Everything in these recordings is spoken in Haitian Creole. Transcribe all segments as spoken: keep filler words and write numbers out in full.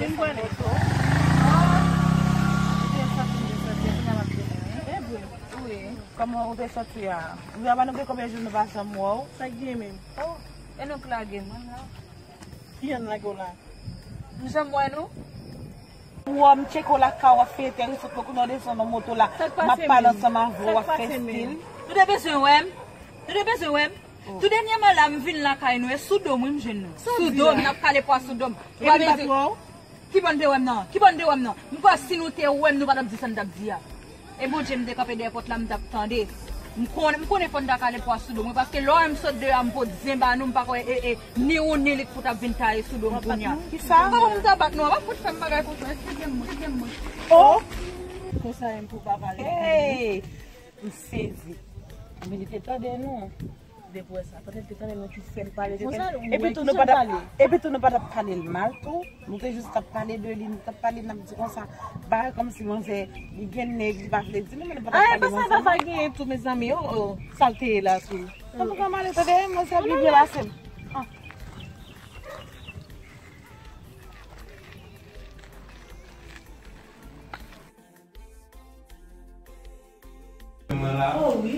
M kwè li tou. Ou te sòti, m te sòti, kounye a m ap vini, wi. E vre? Wi. Kòman ou te sòti a? Ou wè nou gen konbyen jou nou pa janm wè w? Sa k gen menm? Oh, e nou k lage m, mwen la. Ki jan lage w la? M janm wè nou? Ou wè m tcheke w lakay w ap fete, risot mwen kounye w desann nan moto la. Sa k pase menm? M ap pale ansanm avè w, w ap fè stil. Nou te bezwen wè m? Nou te bezwen wè m? Tou dènyèman la, m vin lakay nou, e sou do m wi m jwenn nou. Sou do m, n ap kale pwa sou do m. Epi m pa t wè w? Ki bò n te wè m nan? Ki bò n te wè m nan? M kwè si nou te wè m, nou pa t ap di sa n t ap di a. E Bondye, m te kanpe dèyè pòt la, m t ap tande. M konnen, m konnen fò n ta kale pwa sou do mwen, paske lè w wè m sot deyò a, m pot zen ba nou, m pa kwè e, e, ni ou ni li k pou t ap vin taye sou do m kounye a. Kisa? Kòman m ta bat nou? W ap fout fè m bagay konsa, eskize m, eskize m. Oh! Konsa menm pou pa pale. Hey! M sezi. Men li te tande nou. Depi w wè sa, pandan l te tande nou ki fè l pale de kè. Epi tou nou pa t ap, epi tou nou pa t ap pale l mal tou. Nou te jis t ap pale de li, nou t ap pale, n ap di konsa. Bagay kòmsi manzè, li gen nèg, li pa vle di nou, men nou pa t ap pale manzè. Ay, pa sa, pa sa genyen tou, mezanmi. Oh, oh, sa l te ye la tou. An tou ka, m ale tande, manzè ap byen pase m. Ah. Mwen la. Oh wi.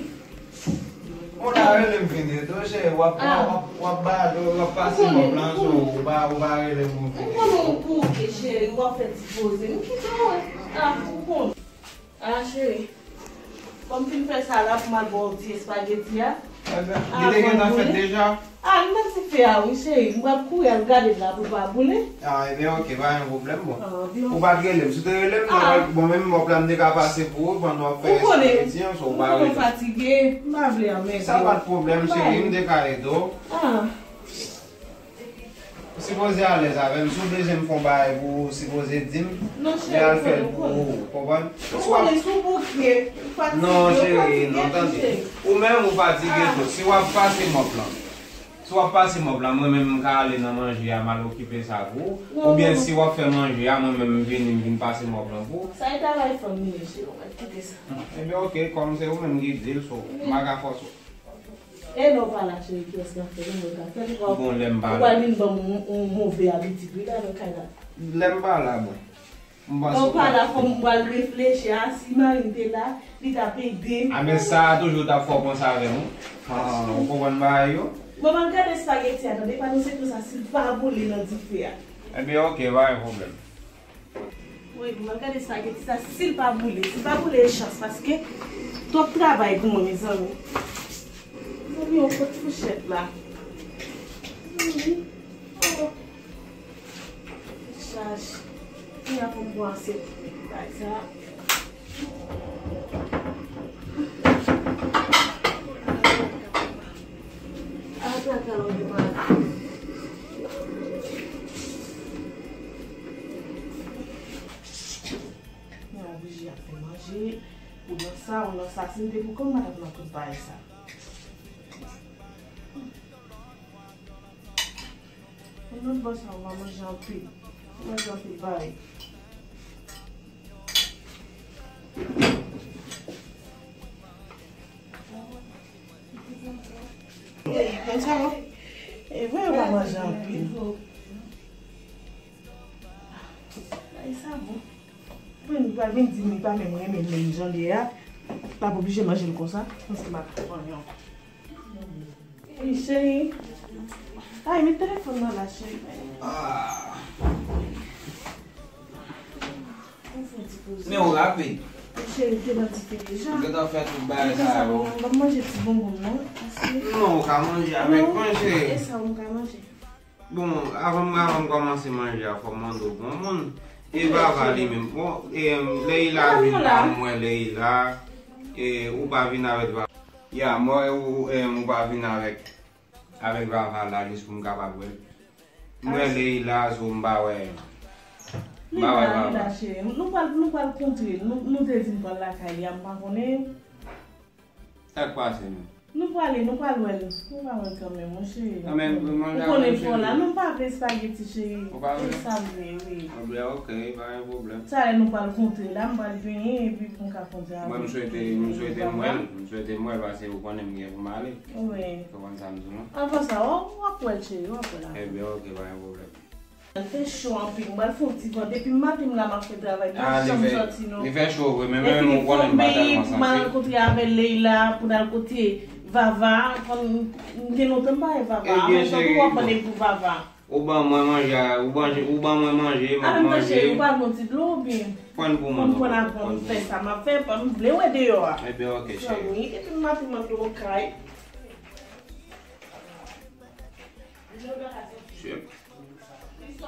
Ou ta rele m vin tou, cheri, w ap, w ap, w ap ba, w ap pase mòp lan, so, ou pa, ou pa rele m pou vin. Ou konnen ou bouke, cheri, w ap fè ti poze. M kite w. Ah, ou konnen. Ah, cheri. Kòm fin fè sa la, pou m al ba w ti espageti a. Ebyen, li te gentan fèt deja? Ah, m nan dife a wi, cheri. M pral kouri al gade l la pou l pa boule. Ah, ebyen, oke, pa gen pwoblèm, bon. Ou pa t rele m. Si w te rele m, mwen menm mòp la, m te ka pase pou ou pandan w ap fè espageti an, so ou pa rele m. Ou konnen m fatige, m pa vle anmède w. Sa pa t pwoblèm, cheri, m te ka ede w. Ah. Ou sipoze alèz avè m. Si w bezwen m fè yon bagay pou ou, ou sipoze di m. Non, cheri, m al fè l pou ou, ou konprann? Ou konnen si w bouke, ou fatige, ou fatige tou, cheri. Non, cheri, non, tande. Ou menm, ou fatige tou. Si w ap pase mòp lan, si w ap pase mòp lan, mwen menm, m ka ale nan manje a, m al okipe sa pou ou. Oubyen si w ap fè manje a, mwen menm, m vini, m vin pase mòp lan pou ou. Sa e travay fanm li ye, cheri, ou mèt kite sa. Ebyen, oke, kòm se ou menm ki di l, so, m pa ka fòse w. E lè w pa la, cheri, kiyès k ap fè l? Ou mwen k ap fè l. Bon, lè m pa la. Ou pral vin ban m yon, yon move abitid, wi, la nan kay la. Lè m pa la, bon. M panse. Lè w pa la, fò m pral reflechi a, si mari m te la, li t ap ede m. A, men sa a toujou t ap fè w panse avè m, wi. Ah, ou konprann bagay yo? Bon, m al gade espageti a, tande, pa nou se konsa, si l pa boule nan dife a. Ebyen, oke, pa gen pwoblèm. Wi, m al gade espageti sa, si l pa boule. Si l pa boule, e chans, paske twòp travay pou mwen, mezanmi. Mezanmi, yon kout fouchèt la. Mezanmi, oh. Chaj. Kounye a pou m kòmanse bay sa. Atata, ou gen maladi. Men oblije ap fè manje. Ou nan sa, ou nan sa. Si m te pou kò m, m pa t ap nan tout bagay sa. Yon lòt bò sa, ou pa manje anpil. Ou manje anpil bagay. Konsa, e vre yo pa manje anpil. Ay, sa bon. Mwen, nou pral vin di m li pa menm renmen l menm jan l ye a. L ap oblije manje l konsa. Paske m ap pran yon. Wi, cheri. Ay, met telefòn nan la, cheri. Ah. Ann fè yon ti poze. Men ou rapid. Cheri, te nan dife deja. Ou gentan fè tout bagay sa yo. M ap manje ti bonbon m nan. Non, ou ka manje avèk mwen, cheri. E sa ou m ka manje? Bon, avan, avan m kòmanse manje a, fò m mande w pou yon moun. E Vava li menm. Bon, e, Leila vin la, m wè Leila. E, ou pa vin avèk Vava. Ya, m wè ou, e, ou pa vin avèk, avèk Vava la, jis pou m kapab wè l. M wè Leila, so m pa wè, m pa wè Vava. Nou pral, nou pral kontre, nou, nou te di n pral lakay li a, m pa konnen. Sa k pase menm? Nou prale, nou pral wè l. Nou pral wè l kanmenm, wi, cheri. Ou konnen fò la, non, m pa vle espageti, cheri. Ou pa vle? E sa m vle, wi. Ebyen, oke, pa gen pwoblèm. Talè nou pral kontre la, m pral benyen, epi pou m ka kontre avè w. Mwen, m swete, m swete m wè l, m swete m wè l, paske ou konnen m gen pou m ale. Wi. Ou konprann sa m di w, non? Avan sa, w ap wè l, cheri, w ap wè l. Ebyen, oke, pa gen pwoblèm. Fè cho anpil, m pral fè yon ti vant. Depi maten m la m ap fè travay, m pa janm sòti non. Li fè cho vre, men mwen menm ou konnen m pa tèlman santi. Epi m tonbe pou m al rankontre avè Leila, pou n al kote Vava. Konn, m gen lontan m pa wè Vava. An menm tan tou w ap mande m pou Vava. Ou ban mwen manje, ou ban, ou ban mwen manje, m ap manje. Cheri, ou pa vle yon ti dlo oubyen? Pran pou mwen. Pran avan m fè sa m ap fè, m vle wè deyò a. Ebyen, oke, cheri. Zanmi, epi maten m ap yon kay. Cheri.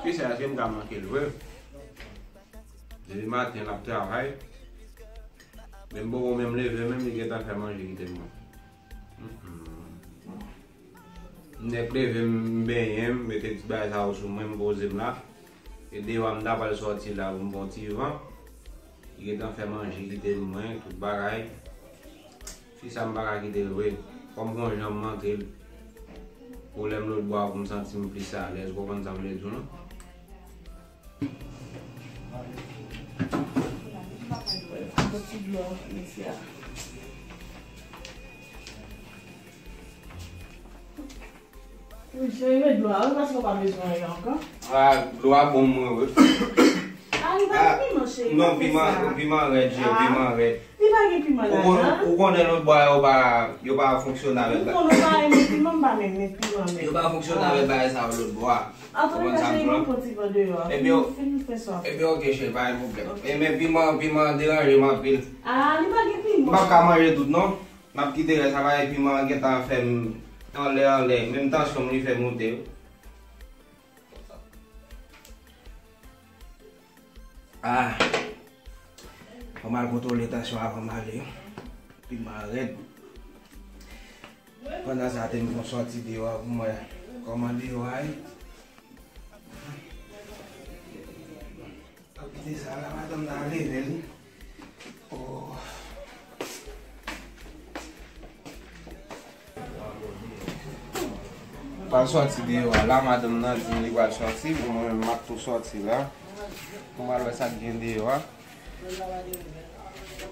Fi sa, èske m ka manke l vre? Depi maten l ap travay. Men m poko menm leve, menm li gentan fè manje kite m mwen. Mm-mm. M nèk leve, m benyen m, mete ti bagay sa yo sou mwen, m poze m la. E deyò a m ta pral sòti la pou m pran ti van. Li gentan fè manje kite m mwen, tout bagay. Fi sa m pa ka kite l vre. Fò m gon jan m antre l. Pwoblèm lòt bò a pou m santi m plis alèz, ou konprann sa m vle di w non? Yon ti dlo, mesye a. Wi, cheri, met dlo a, wi, paske w pa bezwen anyen ankò. Ah, dlo a bon mwen, wi. Ah, li pa gen piman, cheri, non, pa fè sa. Piman, piman rèd, cheri, piman rèd. Li pa gen piman ladan. Ou konnen lòt bò a, yo pa, yo pa fonksyone avèk bagay. Ou konnen ou pa renmen piman, m pa menm met piman, men. Yo pa fonksyone avèk bagay sa yo lòt bò a. Antouka, cheri, nou pran ti van deyò a. Fin, fin fè sa. Ebyen, oke, cheri, pa gen pwoblèm. E men piman, piman an deranje m anpil. Ah, li pa gen piman. M p ap ka manje tout, non. M ap kite rès la, bagay piman an gentan fè m anlè, anlè. Menm tansyon m li fè moute, wi. Ah. Fò m al kontwole tansyon avan m ale. Piman rèd. Pandan sa, te m fè yon sòti deyò a pou m wè kòman deyò a ye. Kite sa la, madanm nan leve l. Oh. Pral sòti deyò a la, madanm nan di m li pral sòti, bon, mwen menm m ap tou sòti la. Pou m al wè sa k gen deyò a.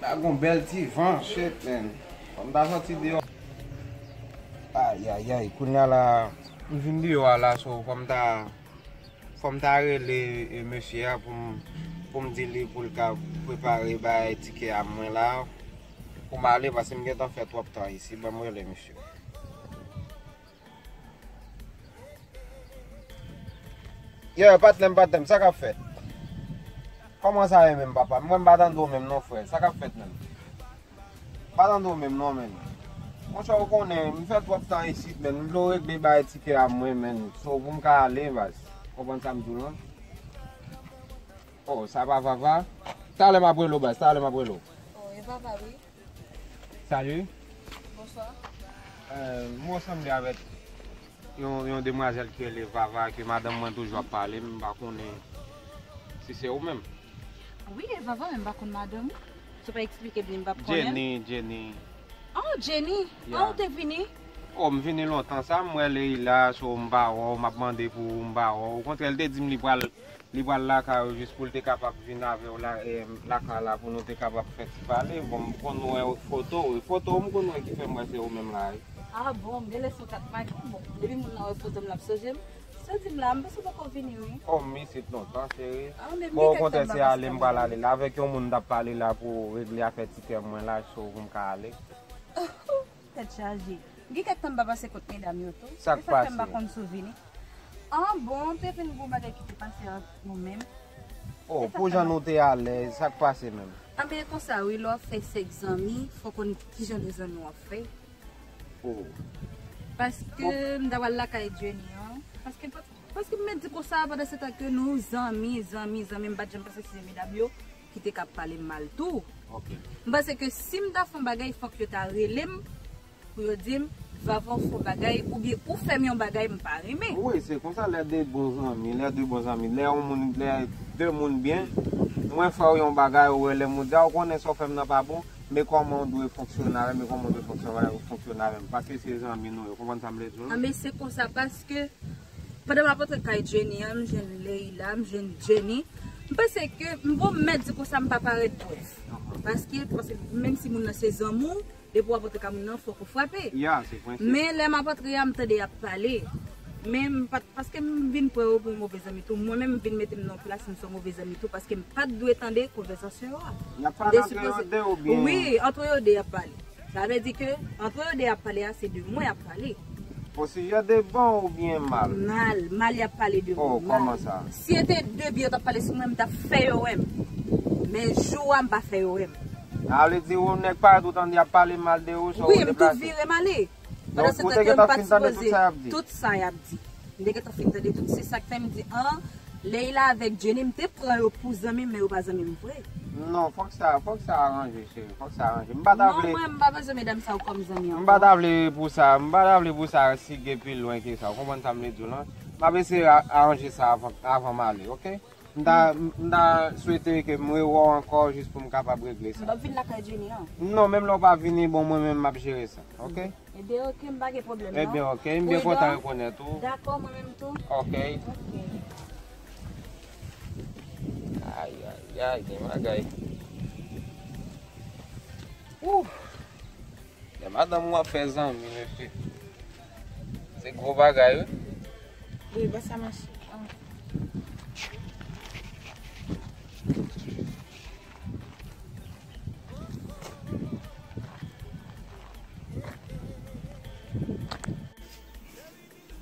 La gon bèl ti van, shit, man. Fò m ta sòti deyò. Ayayay, kounye a la, m vin deyò a la, so fò m ta Fò m ta rele, e, mesye a pou m, pou m di li pou l ka prepare bay tikè a mwen la. Pou m ale, paske m gentan fè twòp tan isi. Ban m rele mesye. Yeah, patnè m, patnè m, sa k ap fèt? Kòman sa ye menm, papa? Mwen m pa tande w menm non, frè. Sa k ap fèt menm? Pa tande w menm non, menn. Monchè, ou konnen, m fè twòp tan isit, menn. M vle w regle bay tikè a mwen, menn. So, pou m ka ale, baz. Konprann sa m di w lan? Oh, sa pa Vava? Talè m ap rele w, baz. Talè m ap rele w. Oh, e Vava, wi. Salut. Bonsoir. Euh, mwen sanble avèk yon, yon demwazèl ki rele Vava, ke madanm mwen toujou ap pale, m pa konnen si se ou menm. Wi, e Vava, men m pa konn madanm ou. Si w pa eksplike m li, m p ap konnen l. Jenny, Jenny. Oh, Jenny. Yeah. Ah, ou te vini? Oh, m vini lontan sa, m wè Leila, so m pa wè w, m ap mande pou ou, m pa wè w. Okontrè, l te di m li pral, li pral lakay ou jis pou l te kapab vin avè w la, eh, lakay la pou nou te kapab fè ti pale. Bon, m konn wè foto w, foto w m konn wè ki fè m wè se ou menm la, wi. Ah bon, m genlè se w k ap make m. Bon, depi moun nan wè foto m, l ap sonje m. Sa di m la, m panse w poko vini, wi. Oh, m isit lontan, cheri. Ah, men bon, okontrè, se ale m pral ale la. Avèk yon moun m t ap pale la pou regle afè tikè mwen la, so pou m ka ale. Tèt chaje. Gen kèk tan m pa pase kot medam yo tou. Sa k pase? Se sa k fè m pa konn si w vini. Ah, bon, te vin gon bagay ki te pase ant nou menm. Oh, pou jan nou te alèz, sa k pase menm? Ah, men konsa, wi, lè w ap fè sèks zanmi, fò w konn ki jan de zanmi w ap fè. Oh. Paske m ta pral lakay Jenny an. Paske, paske m mèt di konsa, pandan se tan ke nou zanmi, zanmi, zanmi, m pa t janm panse se medam yo ki te ka pale m mal tou. Ok. M panse ke si m ta fè yon bagay, fòk yo ta rele m pou yo di m, Vava, ou fè yon bagay, oubyen ou fè m yon bagay m pa renmen. Wi, se konsa, lè de bon zanmi, lè de bon zanmi, lè yon moun, lè de moun byen, mwen fè w yon bagay, ou rele m, ou di, a, ou konnen sa w fè m nan pa bon, men kòman w dwe fonksyone avè m, men kòman w dwe fonksyone, fonksyone avè m, paske se zanmi nou ye, ou konprann sa m vle di w lan? Ah, men se konsa, paske pandan m ap antre kay Jenny an, m jwenn Leila, m jwenn Jenny, m panse ke m bon mèt di konsa m pa parèt brèf, paske, paske menm si moun nan se zanmi w, depi w ap antre kay moun nan, fòk ou frape. Ya, se prensip. Men lè m ap antre a, m tande y ap pale. Men m pa t, paske m vin pran yo pou yon move zanmi tou. Mwen menm, m vin mete m nan yon plas, m se yon move zanmi tou, paske m pa t dwe tande konvèsasyon yo a. Y ap pale antre yo de oubyen? Wi, antre yo de y ap pale. Sa vle di ke antre yo de y ap pale a, se de mwen y ap pale. O sijè de bon oubyen mal? Mal, mal y ap pale de mwen. Oh, kòman sa? Si se te de byen yo t ap pale sou mwen, m t ap fè yo wè m. Men jou a, m pa fè yo wè m. A vle di ou nèg parèt ou tande y ap pale mal de ou, sa ou deplase? Wi, m tou vire m ale. Pandan se tan ke m pa t sipoze. Tout sa y ap di. M te gentan fin tande tout. Se sa k fè m di, an, Leila avèk Jenny, m te pran yo pou zanmi m, men yo pa zanmi m vre. Non, fòk sa, fòk sa aranje, cheri. Fòk sa aranje. M pa ta vle. Non, mwen, m pa bezwen medam sa yo kòm zanmi ankò. M pa ta vle pou sa, m pa ta vle pou sa sige pi lwen ke sa. Ou konprann sa m vle di w lan? M ap eseye a-, aranje sa avan, avan m ale, oke? M ta, m ta swete ke m rewè w ankò jis pou m kapab regle sa. M p ap vin lakay Jenny an. Non, menm lè w pa vini, bon, mwen menm m ap jere sa, oke? Ebyen, oke, m pa gen pwoblèm, non. Ebyen, oke, m byen kontan rekonèt ou. Dakò, mwen menm tou. Oke. Oke. Ay, ay, ay, gen bagay. Ouh! Lè madanm ou ap fè zanmi, mesye. Se gwo bagay, wi. Wi, ba sa mache. Ah.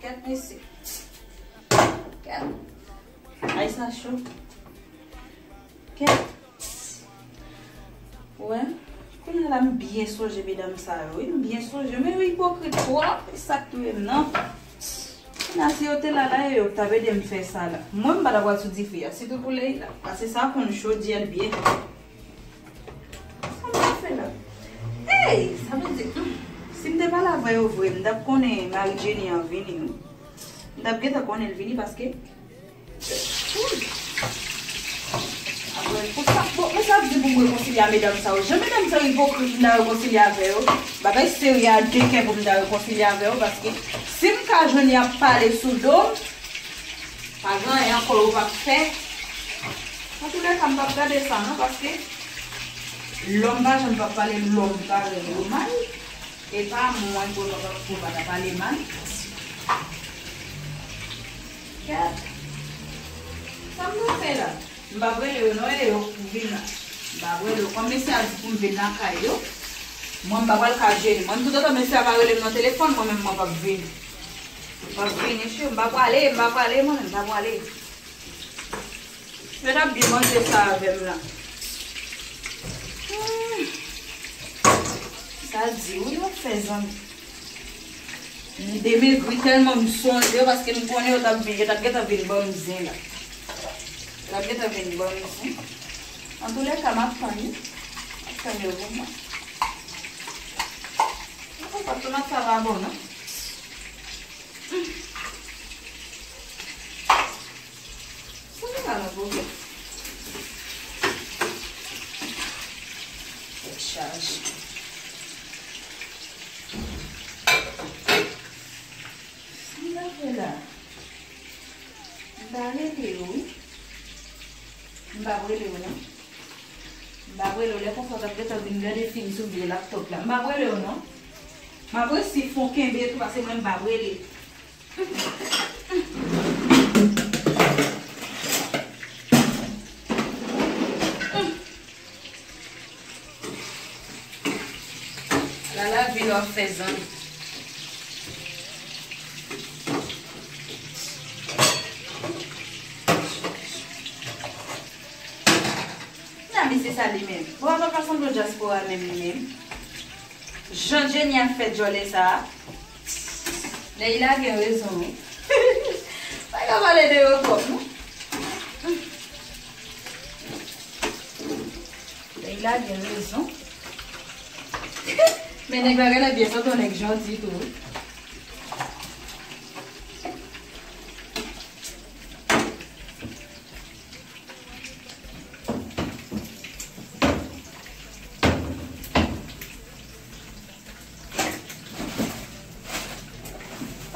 Kèt, mesye. Kèt. Ay, sa cho. Kèt. Wè. Kounye a la, m byen sonje medam sa yo, wi. M byen sonje. Men yo ipokrit twòp. E sa k touye m, non? Kounye a, si yo te la, la, e yo t ap ede m fè sa la. Mwen, m pa t ap pral sou dife a. Sitou pou Leila. Paske sa konn cho, di l byen. Sa m ap fè la? Ey! Sa vle di, hmm, si m te pale avè yo vre, m t ap konnen mari Jenny an vini, wi. M t ap gentan konnen l vini paske, hmm. Apre, pou sa, bon, men sa di pou m rekonsilye a medam sa yo. Jan medam sa yo ipokrit, m ta rekonsilye avè yo. Bagay serye a gen kè pou m ta rekonsilye avè yo, paske si m ka jwenn y ap pale sou do m, pa gen anyen ankò yo p ap fè. Antoulèka, m p ap gade sa non, paske lòm pa janm p ap pale lòm parèy yo mal. E pa mwen pou yo pa, pou yo pa ta pale mal. Kèt. Sa m dwe fè la? M p ap rele yo non, e yo pou vin la. M p ap rele yo. Kòm mesye a di pou m vin lakay yo, mwen m pa pral ka jere. Mwen, toutotan mesye a pa rele m nan telefòn, mwen menm mwen p ap vini. M p ap vini, cheri, m pa prale, m pa prale, mwen menm, m pa prale. Yo t ap byen manje sa avè m la. Hmm. Sa di, wi, yo fè zanmi. M te megri tèlman m sonje yo, paske m konnen yo t ap vin, yo t ap gentan vin ban m zen la. Yo t ap gentan vin ban m zen. Antoulèka, m ap tann yo. M ap tann yo pou mwen. Mwen konprann tomat sa pa bon, non? Sa gen la nan poke? Tèt chaje. Sa l ap fè la? M pa rele yo, wi. M pa rele yo, non. M pa rele yo. Lè konsa, w t ap gentan vin gade fim sou vye laptòp la. M pa rele yo, non. M ap resi fon kenbe tou, paske mwen m pa rele. Ala lavi lè w ap fè zanmi. Nan mesye sa li menm. Bon, papa sanble dyaspora menm li menm. Jan Jenny ap fè djòlè sa a. Leila gen rezon, wi. Pa ka pale de yo twòp, non. Leila gen rezon. Men nèg la genlè byen santi yon nèg janti tou, wi.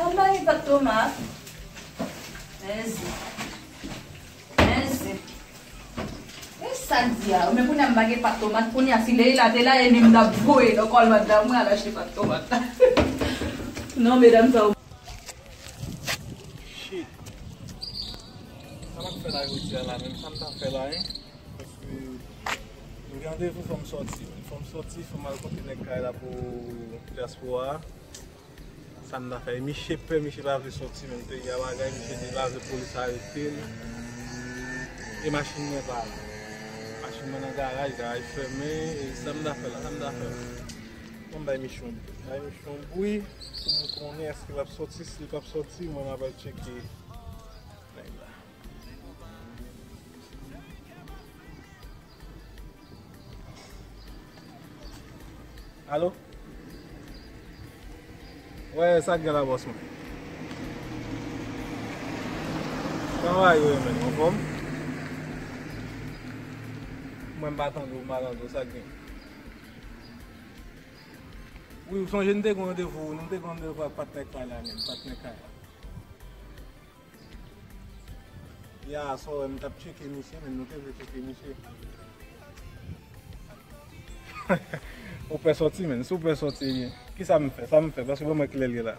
Anba e pat tomat. Mèsi. Mèsi. E sa k di a? Men kounye a m pa gen pat tomat. Kounye a si Leila te la, e li m t ap voye nan kòl madanm mwen al achte pat tomat. Non, medam sa yo. Jodi a la menm, sa m ta fè la, hein? Paske nou gen randevou, fò m sòti. Fò m sòti, fò m al konte nèg kay la pou dyaspora a. Sa m ta fè? Misye pè, misye pa vle sòti menm. Peyi a bagay, misye di pa vle polis arete l. E machin mwen pa la. Machin mwen nan garaj, garaj fèmen. E sa m ta fè la? Sa m ta fè la? Mwen bay misye yon bri. Bay misye yon bri pou m konnen èske l ap sòti. Si l p ap sòti, mwen m ap al tcheke nèg la. Alo? Wè, sa k gen la, bòs mwen? Kòman bagay yo ye, menn? Anfòm? Mwen, m pa tande w, m pa tande w, sa k gen? Wi, ou sonje n te gen randevou, nou te gen randevou ak patnè kay la, menn, patnè kay la. Ya, sa w wè, m t ap tcheke misye, men nou te vle tcheke misye. Ou pè sòti, menn. Si w pè sòti, ebyen, kisa m fè? Sa m fè? Paske ban mwen kilè l ye la.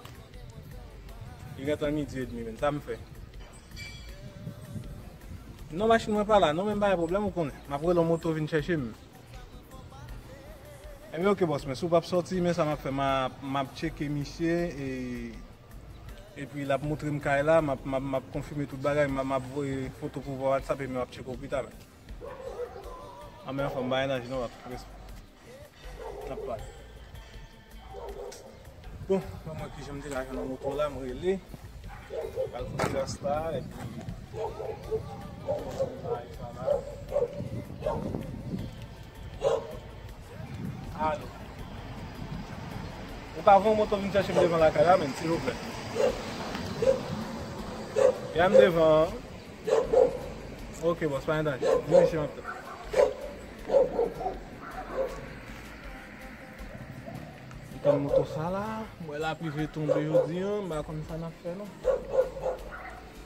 Li gentan midi edmi, menn. Sa m fè? Non, machin mwen pa la. Non, men m pa gen pwoblèm, ou konnen. M ap rele yon moto vin chèche m. Ebyen, oke, bòs, men si w p ap sòti, men sa m ap fè, m ap, m ap tcheke misye, e, epi l ap montre m kay la, m ap, m ap, m ap konfime tout bagay, m ap, m ap voye foto pou w WhatsApp, epi m ap tcheke w pita, men. Anben, anfòm, bay enerji, non, papa. Respè. N ap pale. Bon, ban mwen kijan m degaje nan moto la, m rele. Al fè gras la, epi alo. Ou ka voye yon moto vin chèche m devan lakay la, menn, silvouplè. Ya m devan an. Ok, bòs, pa gen danje. Vin isit, m ap tann. M tann moto sa la. M wè lapli vle tonbe jodi a, m pa konn sa n ap fè non.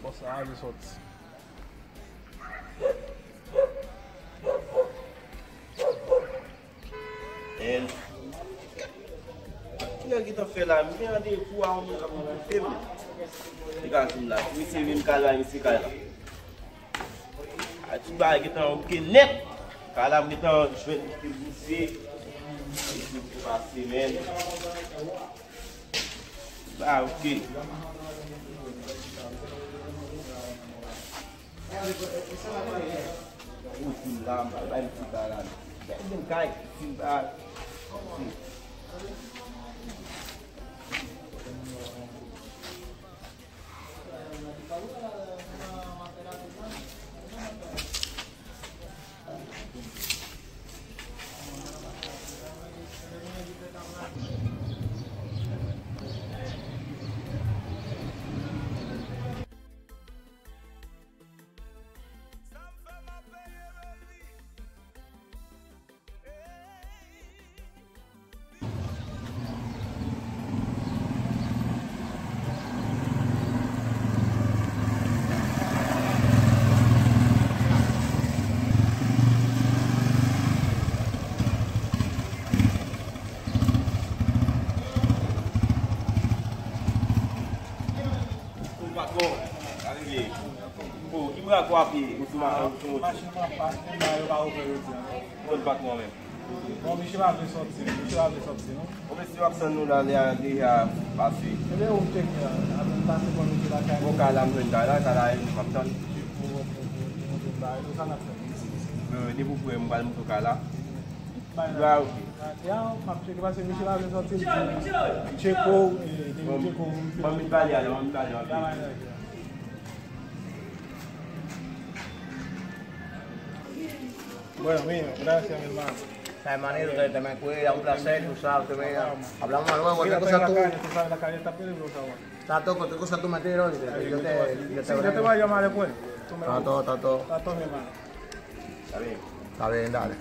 Bòs la vle sòti. Kilè l gentan fè la? M gen randevou a yon moun k ap okipe m. Li ka vin la. Misye vin kay la, misye kay la. A, tout bagay gentan oke nèt. Kay la, m gentan jwenn misye. Misye pou pase, men. Ba, oke. Ou fin la, m pral bay m ti bagay. Bèl bèl kay, ti bagay. Bon, patwon, sa regle. Bon, ki bra kwa pye, ou sou ma-, ou sou moti? Machin mwen pa, men yo pa ouvè jodi a. Bon, patwon menm. Bon, misye pa vle sòti, misye pa vle sòti, non. Bon, mesye, w ap tann nou la, lè a deja pase. Ebyen, ou tcheke la, apre m pase pou misye lakay. Bon, kay la, m jwenn kay la, kay la, m ap tann. Pou, pou, pou, pou, pou, sa n ap fè. Euh, depi w prè, m pral montre w kay la. Ba, ok. Ya, m ap tcheke paske misye pa vle sòti, m di, tcheke w, e, depi tcheke w, m fini. Ban m vin pale a, ban m vin pale a. Bueno, mío, gracias, mi hermano. Sa e manera, usted también cuida, un placer, tú sabes, tú ves. Hablamos más luego, cualquier cosa tú. Tú sabes, la calle está peligrosa ahora. Tato, cualquier cosa tú me tiras, ¿oíste? Yo te, yo te, sí, yo te voy a llamar después. Tú me. Tato, tato. Tato, mi hermano. Está bien. Está bien, dale.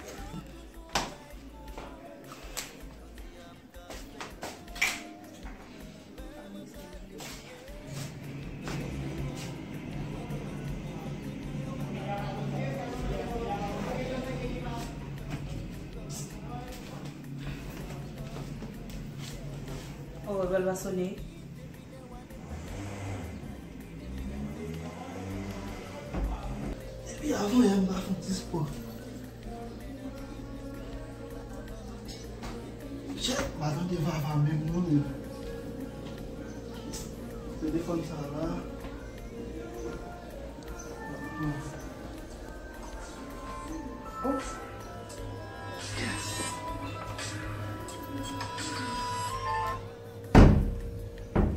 Oh, bèl va sone. Shit, m pa tande Vava menm non, men. Telefòn sa la. Oh. Yes.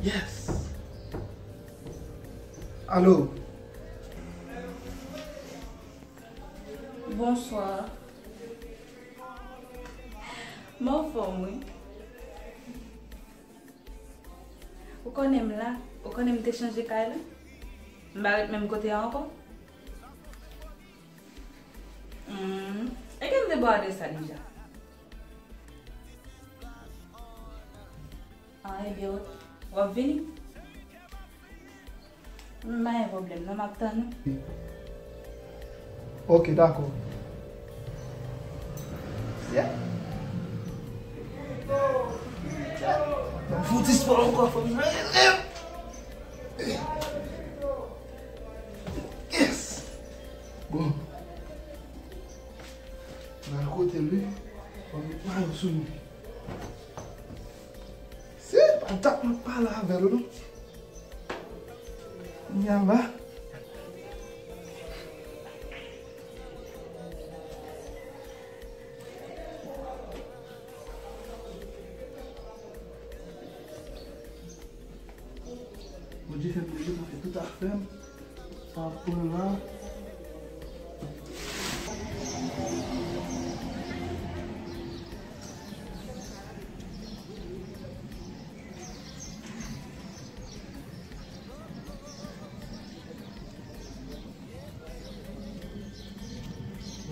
Yes. Alo. Bonswa. M anfòm, wi. Ou konnen m la, ou konnen m te chanje kay la. M pa ret menm kote a ankò. Hmm. Èske m te ba w adrès la deja? Ah, ebyen, w ap vini? M pa gen pwoblèm, non, m ap tann ou. Ok, dakò. Yeah. Fè yon ti spò ankò, fò m rele. Yes. Bon. Nan kote l, wi. Fò m met mayo sou nou. Se pa dat m ap pale avè l, non. Kounye a la. Bondye fè m leve, mwen fè tout afè m. Sa ap pran la.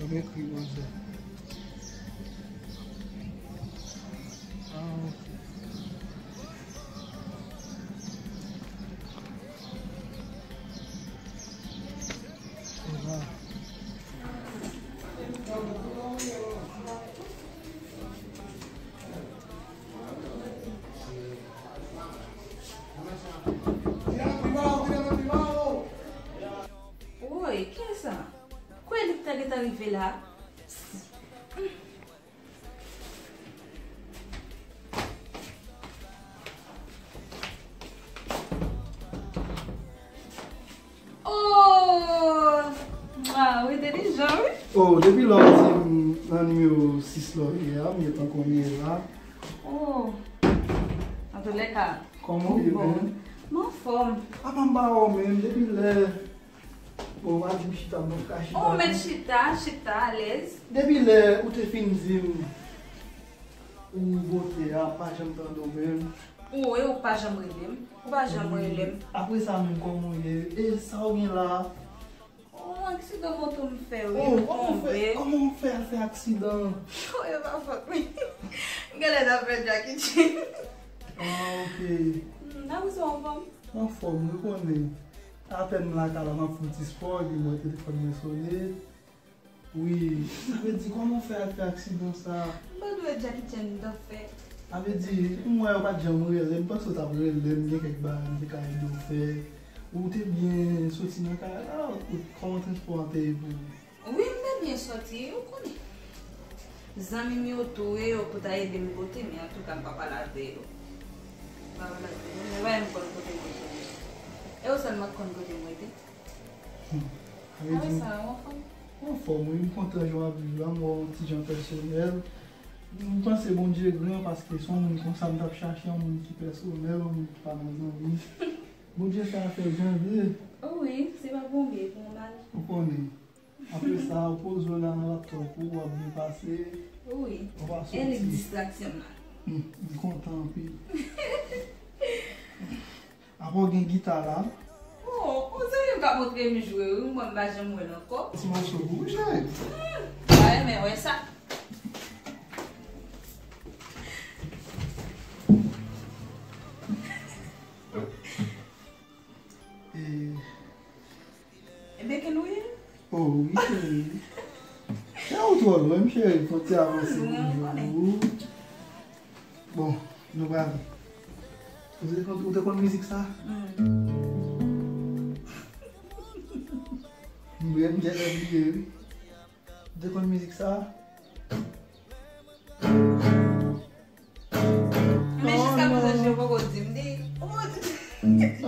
Mwen ekri manzè. Ah, ok. Voilà. Woy, kiyès sa? Kwè li t ta gentan rive la? Oh! Ah, ou entèlijan, wi. Oh, depi lè w di m nan nimewo sis la w ye a, m gentan konnen la. Oh! Antoulèka, kòman w ye, bon, menm? M anfòm. Apa m pa wè w menm, depi lè. Bon, w pa di m chita, m pa ka chita. Oh, mèt chita, chita alèz. Depi lè ou te fin di m ou bote a, m pa janm tande w menm. Ou, e ou pa janm rele m. Ou pa janm rele m. Apre sa menm, kòman w ye? E sa w gen la? Oh, aksidan moto m fè, wi. Oh, m kòman w fè, tonbe. Kòman w fè al fè aksidan? Oh, e pa fòt mwen. Genlè t ap fè Jackie Chan. Ah, ok. Hmm, apre sa, w anfòm? M anfòm, wi, ou konnen. Apèn m lakay la, m ap fè yon ti spò, epi m wè telefòn mwen sone. Wi, sa vle di kòman w fè al fè aksidan sa? M pa t wè Jackie Chan m t ap fè. Sa vle di, m wè w pa t janm rele m, m panse w t ap rele m, gen kèk bagay m te ka ede w fè. Ou te byen soti nan kay la, ou, kòman transpò an te ye pou ou? Wi, m te byen soti, ou konnen. Zanmi m yo tou, e yo pou ta ede m pote, men antouka, m pa pale avè yo. M pa pale avè yo, men pa menm konn kote mwen ye. E yo sèlman k konn kote mwen ye. Hmm. Sa vle di, sa, w anfòm? M anfòm, wi, m kontan jan w ap viv la, m wè w yon ti jan pèsonèl. M panse Bondye gran, paske se yon moun konsa m t ap chache, yon moun ki pèsonèl, yon moun ki pa nan zanmi. Bondye fè afè l jan l vle. Oh wi, se pa pou yon byen, pou yon mal. Ou konnen. Apre sa, ou poze w la nan laptop ou, w ap byen pase. Wi. Ou pa soti. E li distraksyon m la. Hmm, m kontan anpil. Apa w gen gita la? Oh, yon zanmi m k ap montre m jwe, wi, mwen m pa janm wè l ankò. Ti mòso pou ou, cheri. Hmm, m ta renmen wè sa. E, Ebyen, ke nou ye? Oh, wi, cheri. Cheri, ou twò lwen, cheri. Fò ti avanse pou nou. Bon, nou prale. Ou te konn, ou te konn mizik sa? Mm. M gentan bliye, wi. Ou te konn mizik sa?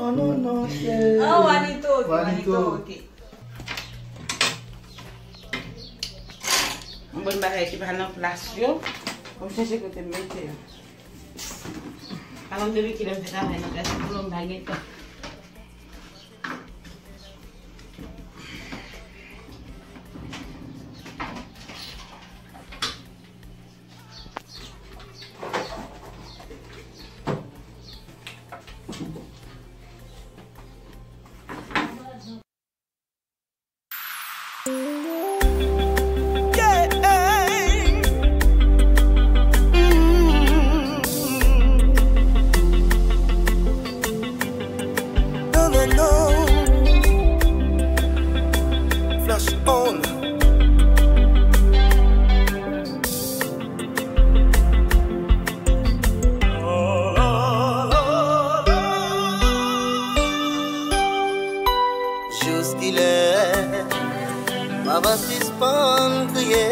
Non, non, non, se... Oh, Wanito, ok, Wanito, ok. Yon bon bagay ki pa nan plas yo. Pou m chèche kote m mete yo. Alò, depi kilè m fè travay nan kay sa, pou m pa gen tan. Non, non, non. Flash on. Jiskilè m ap sispann kriye?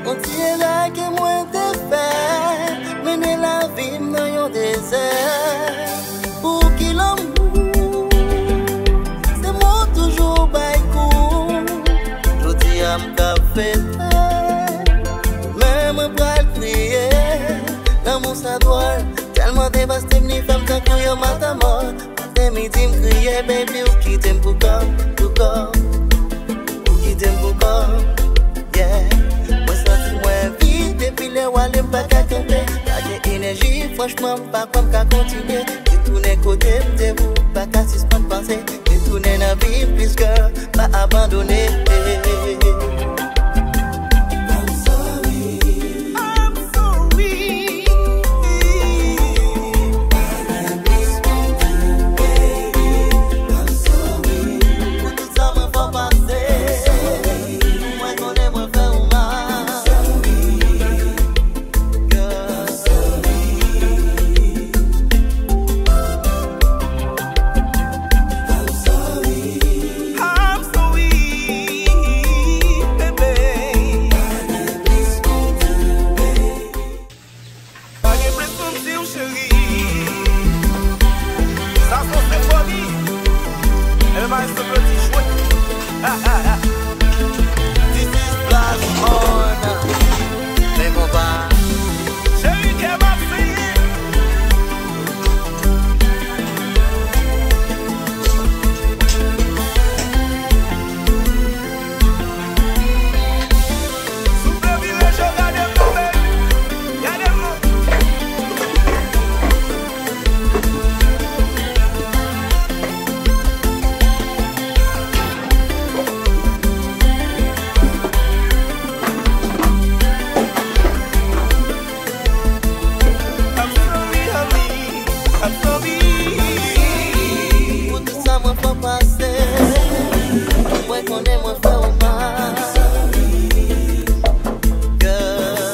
On ti erè ke mwen te fè mennen lavi m nan yon dezè. Pouki lanmou se mwen w toujou bay kou? Jodi a m ka fete, men mwen pral kriye. Lanmou sa dwòl, tèlman devaste m, li fè m tankou yon matanmò. Maten, midi, m kriye, baby, ou kite m pou kò m, pou kò m. Ou kite m pou kò m, yeah. Mwen santi mwen vid depi lè w ale, m pa ka kanpe. Pa gen enèji, franchman, m pa kwè m ka kontinye. Retounen kote m te, ou pa ka sispann panse. Retounen nan vi m, please girl, pa abandone. I'm sorry. I'm sorry. Pou tout sa mwen fè w pase, mwen konnen mwen fè w mal. Girl. I'm sorry, bebe. Pa gen plis pou m di w, cheri. Sa se yon senfoni. Ebyen, maestro Claudy jwe. This is Flash on. Men konpa. Cheri, kè m ap seye. Souple vire je w, gade m non, baby. Gade m non. I'm sorry, honey. I'm sorry. Pou tout sa mwen fè w pase, mwen konnen mwen fè w mal. Girl.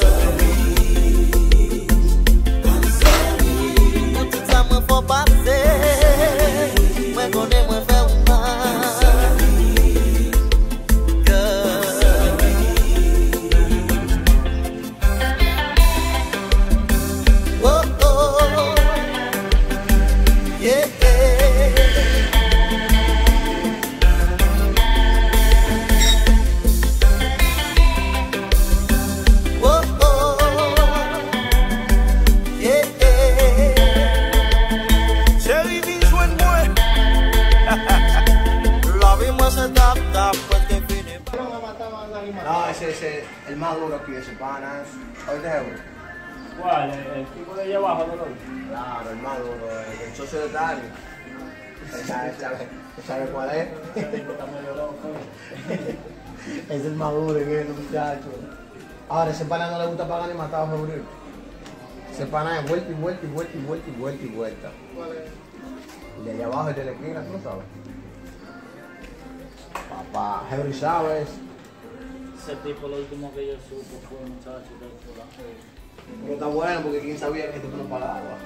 Pou tout sa mwen fè w pase, mwen konnen mwen fè w mal. Girl. Oh, oh, yeah, yeah. Oh, oh, yeah, yeah. Cheri, vin jwenn mwen. Lavi mwen se tap, tap, prèske fini. No, ese, ese, el más duro que ese pana es. Oíste, güey. ¿Cuál? El, el tipo de allá abajo, ¿no? Claro, el más duro, el, el socio de Dani. ¿Sabe, sabe, sabe cuál es? Es el más duro que es, muchacho. Ahora, ese pana no le gusta pagar ni matado a febrero. Ese pana es vuelta y vuelta y vuelta y vuelta y vuelta y vuelta. ¿Cuál es? El de allá abajo, el de la esquina, tú no sabes. Papá, Henry Chávez. Ese tipo, lo último que yo supe fue un muchacho que fue la... Pero está bueno porque quién sabía que este tipo no pagaba.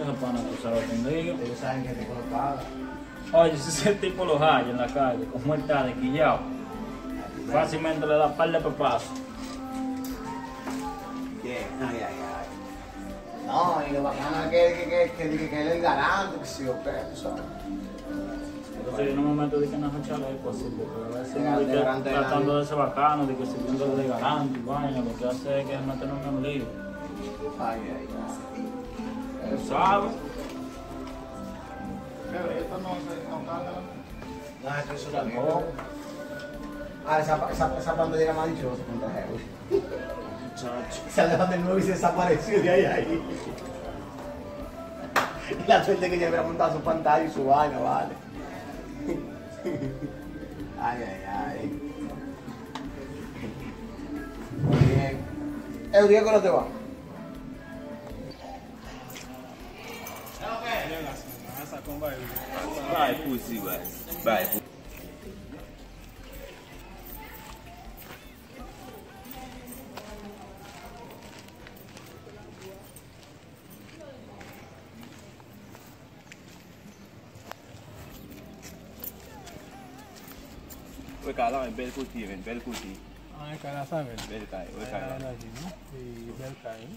Esos panas, tú sabes, conmigo. Ellos saben que este tipo no paga. Oye, si ese tipo lo hallan en la calle, con muerta de guillao, fácilmente le da par de pepazos. Bien, ay, ay, ay. No, io, ma, ma che, che, che, che, che, che le garanto che si ho perso. Entonces, en un momento de que no se echaba es posible, pero a veces no de que tratando de ese bacano, de que sirviendo de garante y vaina, lo que hace es que meternos en un lío. Ay, ay, ay. Tú sabes. Pero esto no se, no cambia. Ah, esto es una mierda. Ah, esa, esa, esa parte de la maldición se contagia, güey. Muchacho. Se levanta el nuevo y se desapareció de ahí, ahí. Y la suerte que ya hubiera montado su pantalla y su vaina, vale. Ay, ay, ay. Bien. Eh, Diego, no te va. Bay pozi, bay. Bay pozi. Wè kay la, bèl kote, men, bèl kote. Ah, kay la sa, men. Bèl kay, wè kay la. Kay la, non? E, bèl kay, wi.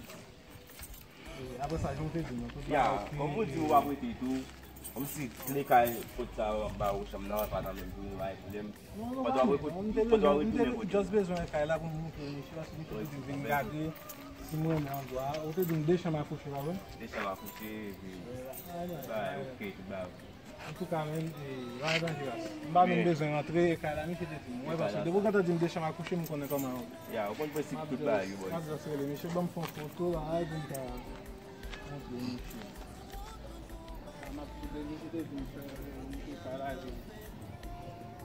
E, apre sa, jan w te di, non, tout bagay. Ya, kòm ou di, ou ap rete tou. Kòmsi kle kay kot sa yo ap ba ou chanm nan, pa nan menm tou, nou pa gen pwoblèm. Non, non, pa gen pwoblèm. M te bezwen, m te just bezwen kay la pou m montre misye, paske misye te di m vin gade si m renmen andwa a. Ou te di m de chanm a kouche, pa vre? De chanm a kouche, epi bay, ok, tout bagay ok. Antouka, men, e, pa gen danje la. M pa menm bezwen rantre kay la, misye te di m. Wè, paske depi w gentan di m de chanm a kouche, m konnen kòman yo. Ya, ou konn prensip tout bagay yo, boy. M ap just rele misye, ban m fè yon foto la, pou m ka montre misye. M ap kite misye te vin fè, montre kay la, epi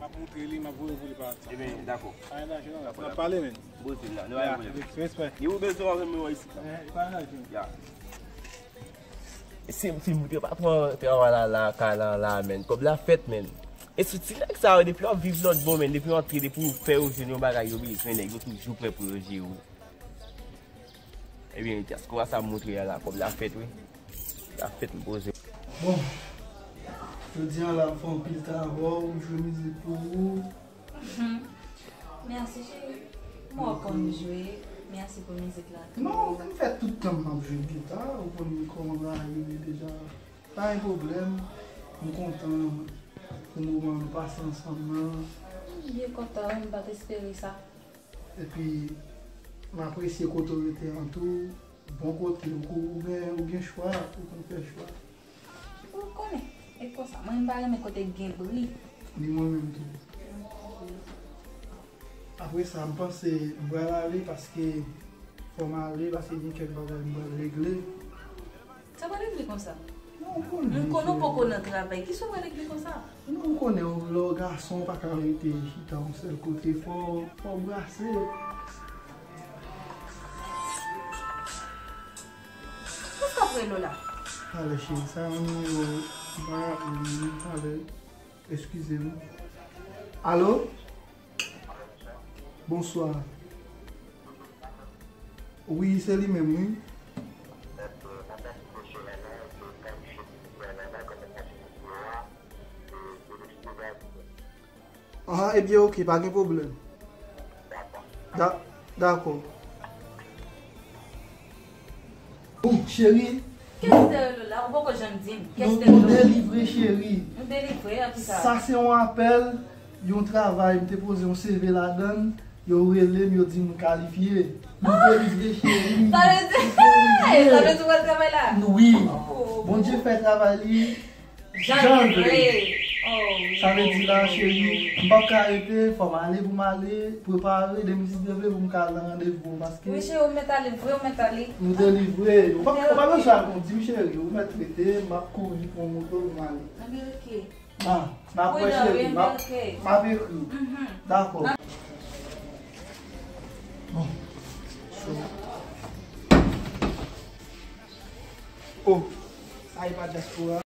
m ap montre li, m ap voye pou li pa WhatsApp. Ebyen, dakò. Pa gen danje non, n ap pale, men. Bon, se la, nou pa gen pwoblèm. Respè. Ni ou bezwen w ap jwenn mwen isit la. Eh, pa gen danje. Ya. Se m fin moute patwon an, travay la, la, kay la, la, men. Kòb la fèt, men. E sou ti nèg sa yo, depi w ap viv lòt bò, men, depi w antre, depi w fè yo jwenn yon bagay yo bezwen, nèg yo toujou prè pou yo jere w. Ebyen, dyaspora sa m montre a la, kòb la fèt, wi. La fèt, m poze. Bon, jodi a la, m fè anpil tan avè w, m jwe mizik pou ou. Mèsi, cheri. Mwen konn jwe. Mèsi pou mizik la tou. Non, m fè tout tan m ap jwe gita, ou konn kòman bagay yo ye deja. Pa gen pwoblèm. M kontan pou moman nou pase ansanm nan. M byen kontan, wi, m pa t espere sa. Epi, m apresye kote w rete an tou. Bon kote, ou, ou gen, ou gen chwa, ou konn fè chwa. Ou konnen, e konsa, mwen m pa renmen kote k gen bri. Ni mwen menm tou. Apre sa, m panse m pral ale paske fò m ale, paske gen kèk bagay m pral regle. Sa pral regle konsa? Non, ou konnen, m konnen w poko nan travay. Kisa w pral regle konsa? Non, ou konnen, lè w gason, ou pa ka rete chita yon sèl kote. Fò, fò w brase. Kisa k ap rele w la? Talè, cheri, sa yon nimewo m pa raple li, talè. Eskize m. Alo? Bonswa. Wi, se li menm, wi. Anhan, ebyen, oke, pa gen pwoblèm. Da-, dakò. Bon, cheri. Kès de Lola, ou poko janm di m. Kès de Lola. Nou, nou delivre, cheri. Nou delivre, a ki sa? Sa se yon apèl, yon travay, m te poze yon C V ladann, yo rele m, yo di m m kalifye. Nou delivre, cheri. Sa vle di, sa vle di w wè travay la? Wi. Oh. Bondye fè travay li. Jan l vle. Oh, wi. Sa vle di la, cheri, m p ap ka rete, fò m ale pou m ale, prepare, demen si Dye vle pou m ka al nan randevou m, paske. Wi, cheri, ou mèt ale, vre, ou mèt ale. Nou delivre. Ou pa, ou pa bezwen al kondi m, cheri, ou mèt rete, m ap kouri pran moto pou m ale. Anben, oke. Ba, n ap wè, cheri, m ap, m ap ekri w. Dakò. Bon. So. Oh, sa e pa dyaspora.